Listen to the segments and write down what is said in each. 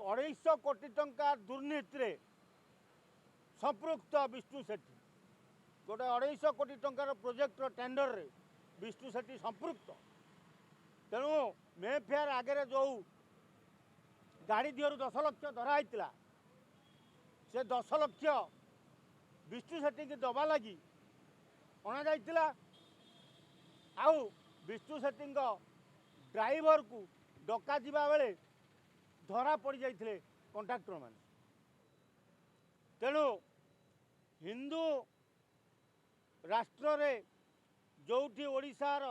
250 କୋଟି ଟଙ୍କା ଦୁର୍ନୀତିରେ ସମ୍ପୃକ୍ତ ବିଷ୍ଣୁ ସେଠୀ। ଗୋଟେ 250 କୋଟି ଟଙ୍କାର ପ୍ରୋଜେକ୍ଟର ଟେଣ୍ଡରରେ ବିଷ୍ଣୁ ସେଠୀ ସମ୍ପୃକ୍ତ। ତେଣୁ ମେଫେୟାର ଆଗରେ ଯେଉଁ ଗାଡ଼ି ଦିହରୁ 10 ଲକ୍ଷ ଧରା ହେଇଥିଲା, ସେ 10 ଲକ୍ଷ ବିଷ୍ଣୁ ସେଠୀକି ଦେବା ଲାଗି ଅଣାଯାଇଥିଲା। ଆଉ ବିଷ୍ଣୁ ସେଠୀଙ୍କ ଡ୍ରାଇଭରକୁ ଡକାଯିବା ବେଳେ ଧରା ପଡ଼ିଯାଇଥିଲେ କଣ୍ଟ୍ରାକ୍ଟରମାନେ। ତେଣୁ ହିନ୍ଦୁ ରାଷ୍ଟ୍ରରେ ଯେଉଁଠି ଓଡ଼ିଶାର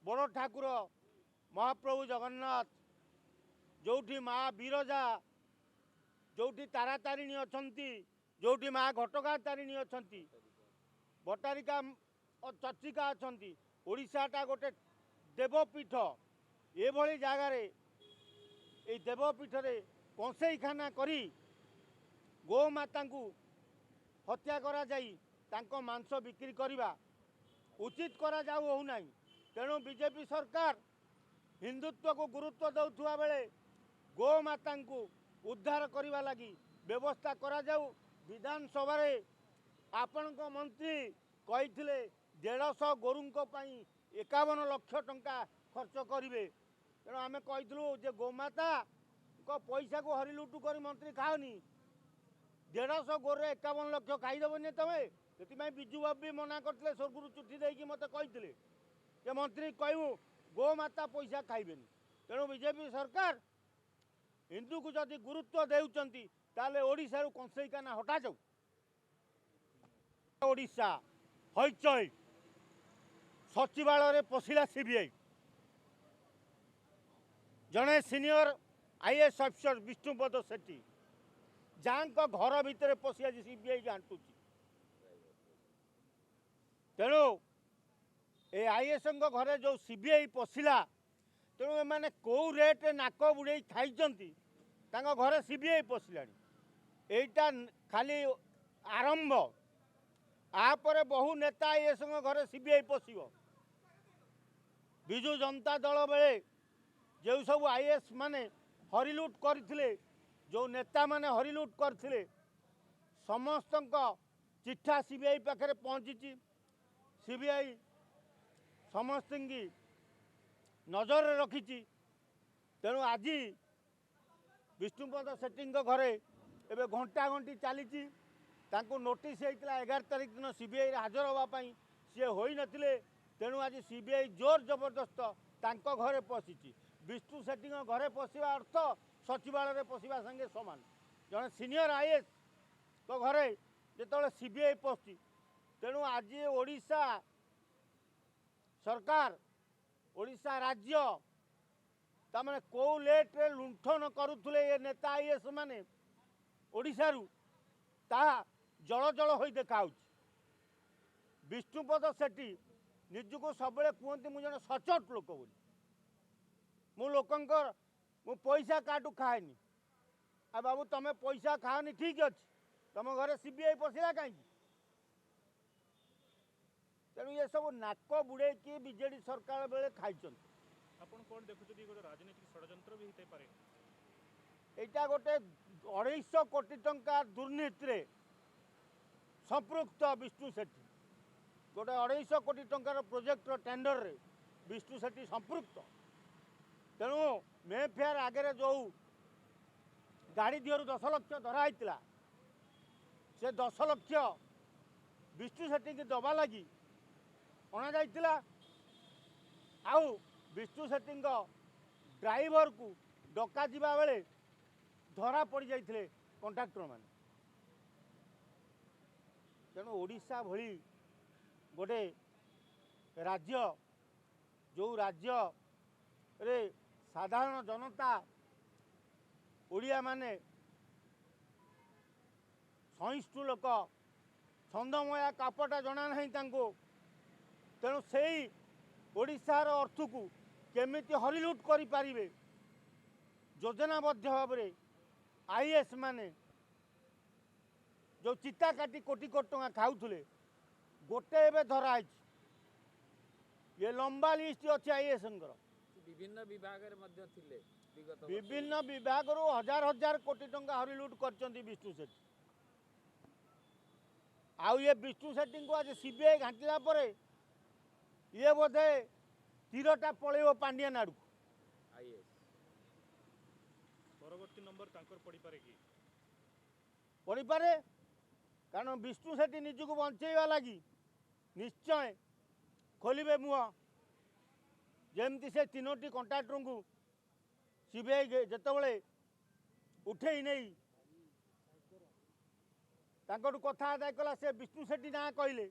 ବଡ଼ ଠାକୁର ମହାପ୍ରଭୁ ଜଗନ୍ନାଥ, ଯେଉଁଠି ମା ବିରଜା, ଯେଉଁଠି ତାରାତାରିଣୀ ଅଛନ୍ତି, ଯେଉଁଠି ମା ଘଟଗାଁ ତାରିଣୀ ଅଛନ୍ତି, ଭଟ୍ଟାରିକା ଚର୍ଚ୍ଚିକା ଅଛନ୍ତି, ଓଡ଼ିଶାଟା ଗୋଟେ ଦେବପୀଠ। ଏଭଳି ଜାଗାରେ ଏଇ ଦେବପୀଠରେ କଂସେଇଖାନା କରି ଗୋମାତାଙ୍କୁ ହତ୍ୟା କରାଯାଇ ତାଙ୍କ ମାଂସ ବିକ୍ରି କରିବା ଉଚିତ କରାଯାଉ ହେଉନାହିଁ। ତେଣୁ ବିଜେପି ସରକାର ହିନ୍ଦୁତ୍ୱକୁ ଗୁରୁତ୍ୱ ଦେଉଥିବା ବେଳେ ଗୋମାତାଙ୍କୁ ଉଦ୍ଧାର କରିବା ଲାଗି ବ୍ୟବସ୍ଥା କରାଯାଉ। ବିଧାନସଭାରେ ଆପଣଙ୍କ ମନ୍ତ୍ରୀ କହିଥିଲେ 150 ଗୋରୁଙ୍କ ପାଇଁ 51 ଲକ୍ଷ ଟଙ୍କା ଖର୍ଚ୍ଚ କରିବେ। ତେଣୁ ଆମେ କହିଥିଲୁ ଯେ ଗୋମାତାଙ୍କ ପଇସାକୁ ହରିଲୁଟୁ କରି ମନ୍ତ୍ରୀ ଖାଅନି, 150 ଗୋରୁରେ 51 ଲକ୍ଷ ଖାଇଦେବନି ତମେ। ସେଥିପାଇଁ ବିଜୁ ବାବୁ ବି ମନା କରିଥିଲେ, ସ୍ୱର୍ଗରୁ ଚିଠି ଦେଇକି ମୋତେ କହିଥିଲେ ଯେ ମନ୍ତ୍ରୀ କହିବୁ ଗୋମାତା ପଇସା ଖାଇବେନି। ତେଣୁ ବିଜେପି ସରକାର ହିନ୍ଦୁକୁ ଯଦି ଗୁରୁତ୍ୱ ଦେଉଛନ୍ତି ତାହେଲେ ଓଡ଼ିଶାରୁ କଂସେଇଖାନା ହଟାଯାଉ। ଓଡ଼ିଶା ହଇଚଇ, ସଚିବାଳୟରେ ପଶିଲା ସିବିଆଇ। ଜଣେ senior IAS officer Bishnupada Sethi, ଯାହାଙ୍କ ଘର ଭିତରେ ପଶି ଆଜି ସିବିଆଇ ଘାଣ୍ଟୁଛି। ତେଣୁ ଏ ଆଇଏଏସ୍ଙ୍କ ଘରେ ଯେଉଁ ସିବିଆଇ ପଶିଲା, ତେଣୁ ଏମାନେ କେଉଁ ରେଟ୍ରେ ନାକ ବୁଡ଼େଇ ଖାଇଛନ୍ତି, ତାଙ୍କ ଘରେ ସିବିଆଇ ପଶିଲାଣି। ଏଇଟା ଖାଲି ଆରମ୍ଭ, ଆପରେ ବହୁ ନେତା ଆଇଏଏସ୍ଙ୍କ ଘରେ ସିବିଆଇ ପଶିବ। ବିଜୁ ଜନତା ଦଳ ବେଳେ ଯେଉଁ ସବୁ ଆଇଏଏସ୍ ମାନେ ହରିଲୁଟ କରିଥିଲେ, ଯେଉଁ ନେତାମାନେ ହରିଲୁଟ କରିଥିଲେ, ସମସ୍ତଙ୍କ ଚିଠା ସିବିଆଇ ପାଖରେ ପହଞ୍ଚିଛି। ସିବିଆଇ ସମସ୍ତଙ୍କୁ ନଜରରେ ରଖିଛି। ତେଣୁ ଆଜି ବିଷ୍ଣୁପଦ ସେଠୀଙ୍କ ଘରେ ଏବେ ଘଣ୍ଟା ଘଣ୍ଟି ଚାଲିଛି। ତାଙ୍କୁ ନୋଟିସ୍ ହେଇଥିଲା 11 ତାରିଖ ଦିନ ସିବିଆଇରେ ହାଜର ହେବା ପାଇଁ, ସିଏ ହୋଇନଥିଲେ। ତେଣୁ ଆଜି ସିବିଆଇ ଜୋର ଜବରଦସ୍ତ ତାଙ୍କ ଘରେ ପଶିଛି। ବିଷ୍ଣୁ ସେଠୀଙ୍କ ଘରେ ପଶିବା ଅର୍ଥ ସଚିବାଳୟରେ ପଶିବା ସାଙ୍ଗେ ସମାନ। ଜଣେ ସିନିୟର ଆଇଏଏସ୍ଙ୍କ ଘରେ ଯେତେବେଳେ ସିବିଆଇ ପଶୁଛି, ତେଣୁ ଆଜି ଓଡ଼ିଶା ସରକାର, ଓଡ଼ିଶା ରାଜ୍ୟ ତାମାନେ କେଉଁ ଲେଟ୍ରେ ଲୁଣ୍ଠନ କରୁଥିଲେ ଏ ନେତା ଆଇଏଏସ୍ ମାନେ ଓଡ଼ିଶାରୁ, ତାହା ଜଳ ଜଳ ହୋଇ ଦେଖାହେଉଛି। ବିଷ୍ଣୁପଦ ସେଠୀ ନିଜକୁ ସବୁବେଳେ କୁହନ୍ତି ମୁଁ ଜଣେ ସଚୋଟ ଲୋକ ବୋଲି, ମୁଁ ଲୋକଙ୍କର ମୁଁ ପଇସା କାହାଠୁ ଖାଏନି। ଆଉ ବାବୁ ତମେ ପଇସା ଖାଅନି ଠିକ୍ ଅଛି, ତମ ଘରେ ସିବିଆଇ ପଶିଲା କାହିଁକି? ତେଣୁ ଏସବୁ ନାକ ବୁଡ଼େଇକି ବିଜେଡ଼ି ସରକାର ବେଳେ ଖାଇଛନ୍ତି। ଆପଣ କ'ଣ ଦେଖୁଛନ୍ତି ଗୋଟେ ରାଜନୈତିକ ଷଡ଼ଯନ୍ତ୍ର ବି ହେଇଥାଇପାରେ? ଏଇଟା ଗୋଟେ 250 କୋଟି ଟଙ୍କା ଦୁର୍ନୀତିରେ ସମ୍ପୃକ୍ତ ବିଷ୍ଣୁ ସେଠୀ। ଗୋଟେ 250 କୋଟି ଟଙ୍କାର ପ୍ରୋଜେକ୍ଟର ଟେଣ୍ଡରରେ ବିଷ୍ଣୁ ସେଠୀ ସମ୍ପୃକ୍ତ। ତେଣୁ ମେଫେୟାର ଆଗରେ ଯେଉଁ ଗାଡ଼ି ଦିହରୁ 10 ଲକ୍ଷ ଧରା ହେଇଥିଲା, ସେ 10 ଲକ୍ଷ ବିଷ୍ଣୁ ସେଠୀକି ଦେବା ଲାଗି ଅଣାଯାଇଥିଲା। ଆଉ ବିଷ୍ଣୁ ସେଠୀଙ୍କ ଡ୍ରାଇଭରକୁ ଡକାଯିବା ବେଳେ ଧରା ପଡ଼ିଯାଇଥିଲେ କଣ୍ଟ୍ରାକ୍ଟରମାନେ। ତେଣୁ ଓଡ଼ିଶା ଭଳି ଗୋଟେ ରାଜ୍ୟ, ଯେଉଁ ରାଜ୍ୟରେ ସାଧାରଣ ଜନତା ଓଡ଼ିଆମାନେ ସହିଷ୍ଣୁ ଲୋକ, ଛନ୍ଦମୟା କାପଟା ଜଣା ନାହିଁ ତାଙ୍କୁ। ତେଣୁ ସେଇ ଓଡ଼ିଶାର ଅର୍ଥକୁ କେମିତି ହରିଲୁଟ କରିପାରିବେ ଯୋଜନାବଦ୍ଧ ଭାବରେ ଆଇଏଏସ୍ ମାନେ ଯେଉଁ ଚିତା କାଟି କୋଟି କୋଟି ଟଙ୍କା ଖାଉଥିଲେ, ଗୋଟେ ଏବେ ଧରା ହେଇଛି। ଇଏ ଲମ୍ବା ଲିଷ୍ଟ ଅଛି ଆଇଏଏସ୍ଙ୍କର। ବିଭିନ୍ନ ବିଭାଗରେ ମଧ୍ୟ ଥିଲେ, ବିଗତ ବିଭିନ୍ନ ବିଭାଗରୁ ହଜାର ହଜାର କୋଟି ଟଙ୍କା ହରିଲୁଟ୍ କରିଛନ୍ତି ବିଷ୍ଣୁ ସେଠୀ। ଆଉ ଇଏ ବିଷ୍ଣୁ ସେଠୀଙ୍କୁ ଆଜି ସିବିଆଇ ଘାଣ୍ଟିଲା ପରେ ଇଏ ବୋଧେ ତୀରଟା ପଳେଇବ ପାଣ୍ଡିଆନ ଆଡ଼କୁ। ଆଇଏଏସ୍ ପରବର୍ତ୍ତୀ ନମ୍ବର ତାଙ୍କର ପଡ଼ିପାରେ କି? ପଡ଼ିପାରେ, କାରଣ ବିଷ୍ଣୁ ସେଠୀ ନିଜକୁ ବଞ୍ଚେଇବା ଲାଗି ନିଶ୍ଚୟ ଖୋଲିବେ ମୁହଁ। ଯେମିତି ସେ 3ଟି କଣ୍ଟ୍ରାକ୍ଟରଙ୍କୁ ସିବିଆଇ ଯେତେବେଳେ ଉଠେଇ ନେଇ ତାଙ୍କଠୁ କଥା ଆଦାୟ କଲା, ସେ ବିଷ୍ଣୁ ସେଠୀ ନାଁ କହିଲେ।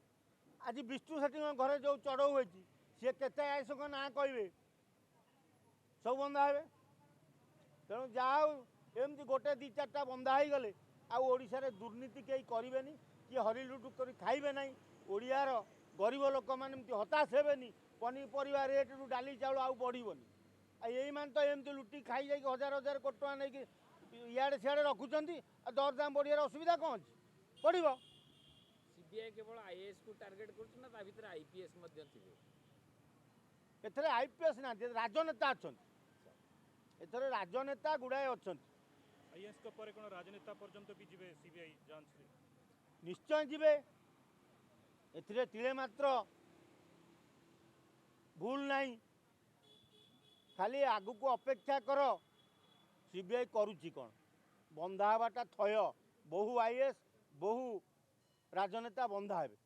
ଆଜି ବିଷ୍ଣୁ ସେଠୀଙ୍କ ଘରେ ଯେଉଁ ଚଢ଼ଉ ହୋଇଛି, ସିଏ କେତେ ଆଇଏଏସ୍ଙ୍କ ନାଁ କହିବେ, ସବୁ ବନ୍ଧା ହେବେ। ତେଣୁ ଯାହା ହଉ, ଏମିତି ଗୋଟେ 2 4ଟା ବନ୍ଧା ହେଇଗଲେ ଆଉ ଓଡ଼ିଶାରେ ଦୁର୍ନୀତି କେହି କରିବେନି କି ହରିଲୁଟୁ କରି ଖାଇବେ ନାହିଁ। ଓଡ଼ିଆର ଗରିବ ଲୋକମାନେ ଏମିତି ହତାଶ ହେବେନି, ପନିପରିବା ରେଟ୍ରୁ ଡାଲି ଚାଉଳ ଆଉ ବଢ଼ିବନି। ଆଉ ଏଇମାନେ ତ ଏମିତି ଲୁଟି ଖାଇଯାଇକି ହଜାର ହଜାର କୋଟି ଟଙ୍କା ନେଇକି ଇଆଡ଼େ ସିଆଡ଼େ ରଖୁଛନ୍ତି, ଆଉ ଦରଦାମ ବଢ଼ିବାର ଅସୁବିଧା କ'ଣ ଅଛି? ବଢ଼ିବ। ସିବିଆଇ କେବଳ ଆଇଏଏସ୍ କୁ ଟାର୍ଗେଟ କରୁଛି ନା ତା ଭିତରେ ଆଇପିଏସ୍ ମଧ୍ୟ ଥିବେ? ଏଥିରେ ଆଇପିଏସ୍ ନାହାନ୍ତି, ରାଜନେତା ଅଛନ୍ତି। ଏଥିରେ ରାଜନେତା ଗୁଡ଼ାଏ ଅଛନ୍ତି। ଆଇଏଏସ୍ଙ୍କ ପରେ କ'ଣ ରାଜନେତା ପର୍ଯ୍ୟନ୍ତ ବି ଯିବେ ସିବିଆଇ ଯାଞ୍ଚରେ? ନିଶ୍ଚୟ ଯିବେ, ଏଥିରେ ତିଳେ ମାତ୍ର ଭୁଲ ନାହିଁ। ଖାଲି ଆଗକୁ ଅପେକ୍ଷା କର, ସିବିଆଇ କରୁଛି କ'ଣ। ବନ୍ଧା ହେବାଟା ଥୟ, ବହୁ ଆଇଏଏସ୍ ବହୁ ରାଜନେତା ବନ୍ଧା ହେବେ।